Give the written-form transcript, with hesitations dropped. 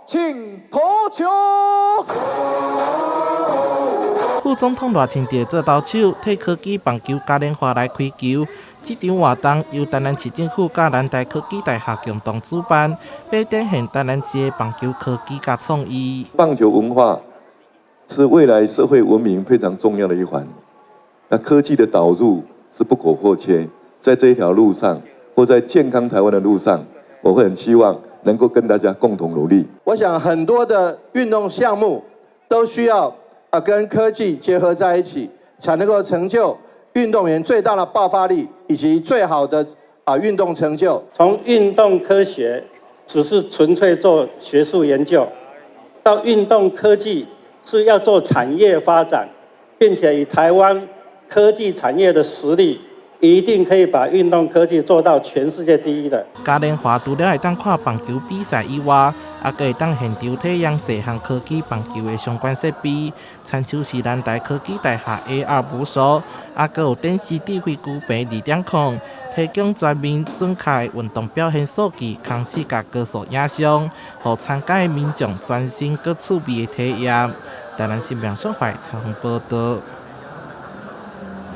請投球。副總統賴清德做投手，替科技棒球嘉年華來開球。這場活動由台南市政府佮南台科技大學共同主辦，欲展現台南市的棒球科技佮創意。棒球文化是未來社會文明非常重要的一環，那科技的導入是不可或缺。在這一條路上，或在健康台灣的路上，我會很希望能夠跟大家共同努力。我想很多的運動項目都需要跟科技結合在一起，才能夠成就運動員最大的爆發力以及最好的運動成就。從運動科學只是純粹做學術研究，到運動科技是要做產業發展，並且以台灣科技產業的實力，一定可以把運動科技做到全世界第一的。嘉年華除了會當看棒球比賽以外，也閣會當現場體驗這項科技棒球的相關設備，親像是南台科技大學 AR 捕手，也閣有電視智慧球棚2.0，提供全面準確的運動表現數據、空視佮高速影像，予參加的民眾全新閣趣味的體驗。台南新聞小懷採訪報道。